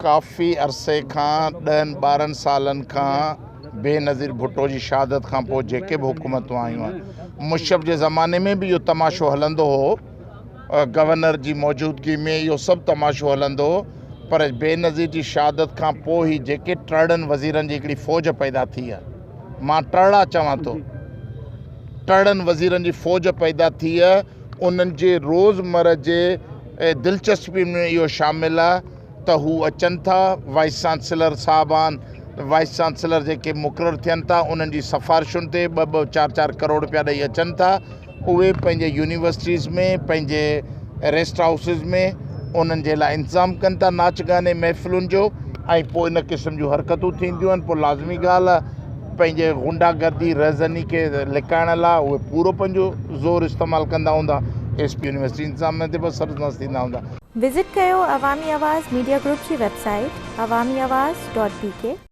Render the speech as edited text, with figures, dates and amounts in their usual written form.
ڪافي عرصي کان ڏهن 12 سالن کان بينظير ڀٽو جي شهادت کان پوء جيڪي به حڪومتون آيون آهن مشرف جي زماني ۾ به اهو تماشو هلندو هو گورنر جي موجودگي ۾ اهو سڀ تماشو هلندو هو پر بينظير جي شهادت کان پوء هي جيڪي ٽرڙن وزيرن جي هڪڙي فوج پيدا ٿي آهي مان ٽرڙا چوان ٿو ٽرڙن وزيرن جي فوج پيدا ٿي آهي انهن جي روزمره جي دلچسپي ۾ اهو شامل آهي ته هو اچن ٿا وائيس چانسلر صاحبان وائيس چانسلر جيڪي مقرر ٿين ٿا انهن جي سفارشن تي ٻه ٻه چار چار ڪروڙ روپيا ڏئي اچن ٿا اهي پنهنجي يونيورسٽيز ۾ پنهنجي ريسٽ هائوسز ۾ انهن جي لاء انتظام ڪن ٿا ناچ گاني محفلن جو ۽ پوء ان قسم جون حرڪتون ٿينديون آهن پوء لازمي ڳالهه آهي پنهنجي غنڊا گردي رهزني کي لڪائڻ لاء اهي پورو پنهنجو زور استعمال ڪندا هوندا ايس پي يونيورسٽي انتظاميه تي به سرزنس ٿيندا هوندا. وزٽ ڪيو عوامي آواز ميڊيا گروپ جي website Awami Awaz dot B K.